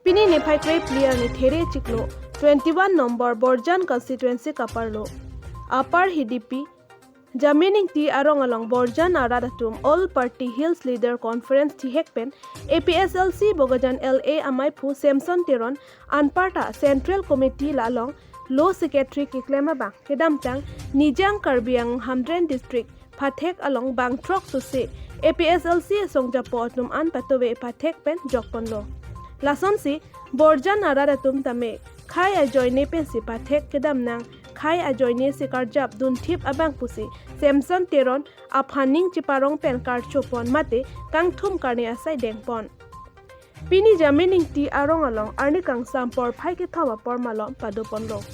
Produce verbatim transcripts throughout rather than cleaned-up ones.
Pini niphai krepli arni there chiklo twenty-one number Borjan constituency kaparlo Upper Hidipi Jamin Ingti arong along Borjan arat atum All Party Hills Leader Conference thihek pen A P H L C Bokajan L A amaiphu Samson Teron anparta Central Committee la along Law Secretary keklem abang kedamtang Nijang Karbi Anglong Hamren District phathek along bangthrok suse A P H L C asong japo atum an patove phathek pen jokponlo. Lasonsi Borjan arat atum tame khei ajoine pensi phathek kedam nang, khei ajoine si karjap dunthip abang pusi Samson Teron aphan ning chiparong pen karchopon mate kangthum karne asai dengpon. Pini Jamin Ingti arong along arni kangsam porphai kethom apor malom padoponlo.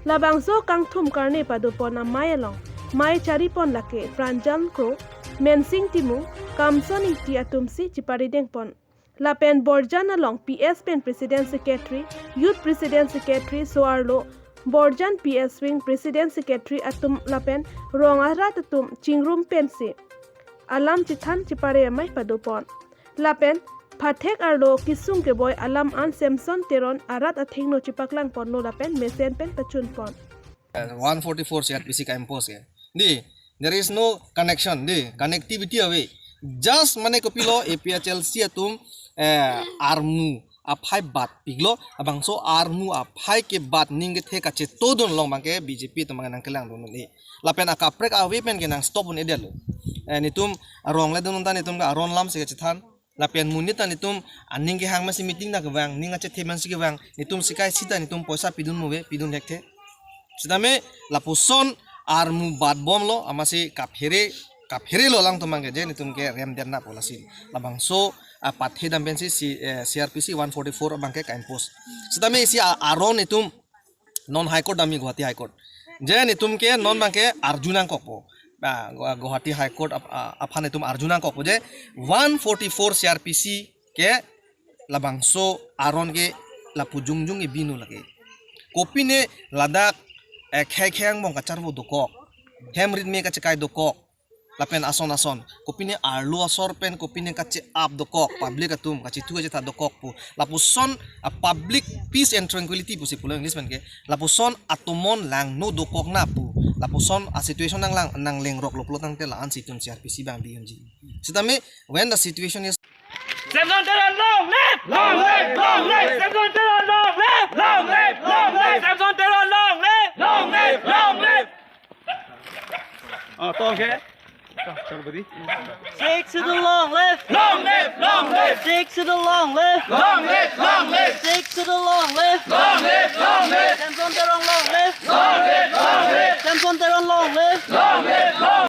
Labangso kangthum karne padopon amei along mei charipon lake Pranjan Kro, Mensing Timung, Kamson Ingti atumsi chipari dengpon. Lapen Borjan along P S pen President Secretary, Youth President Secretary so-arlo Borjan P S Wing President Secretary atum lapen rong arat atum chingrum pensi alam chethan chipare amei padopon. Lapen phathek arlo kesung keboi alam an Samson Teron arat athengno chipaklangponlo lapen mesen pen pachunpon. Uh, one forty-four C R P C ka-impose ke. Di, there is no connection, di, connectivity ave. Just mane kopilo A P H L C atum eh, armu aphai bat piklo, abangso armu aphai kebat ning kethe kachetodun along abangke B J P atum abangke nangkelangdun ni. Lapen akaprek ave pen ke nang stop un-edetlo. Eh, netum arong le dun ta netum ke aron lam si kachethan. Lapen monit ta netum aning kehang masi meeting na kevang, ning achethe masi kevang, netum sikai sita netum poisa pidun move, pidun thekthe. Sitame lapuson armu batbomlo, amatsi kaphere, kapherelo alangtum abangke je netum ke rem derna po lasi. Labangso apathe dam pensi si, eh, C R P C one forty-four abangke ka-impose. Sitame isi a-, aron netum non High Court damji, Guwahati High Court. Je netum ke non abangke arju nangkokpo. Ah, Guwa-, Guwahati High Court ap-, ah, aphan netum arju nangkokpo je one forty-four C R P C ke labangso aron ke lapu jongjong ke binu lake. Kopine ladak, eh, khei khei angbong kacharvo dokok, hem rit me kachekai dokok, lapen ason ason. Kopine arlo asor pen kopine kache-ap dokok, public atum kachethu kachetha dokok pu. Lapuson a public peace and tranquility pusi pulo English pen ke. Lapuson atomon langno dokok na pu. Lapuson a situation nanglang, nanglengroklo pulo tangte la-ansi itum C R P C abang bi unji. Sitame when the situation is Samson Teron long live! Long live! Long live! Samson Teron long live! Long live! Long live! Samson Teron long live! Long live! Long live! Oh, to okay. Six to the long live! Long live! Long live! Six to the long live! Long live! Long live! Six to the long live! Long live! Long live!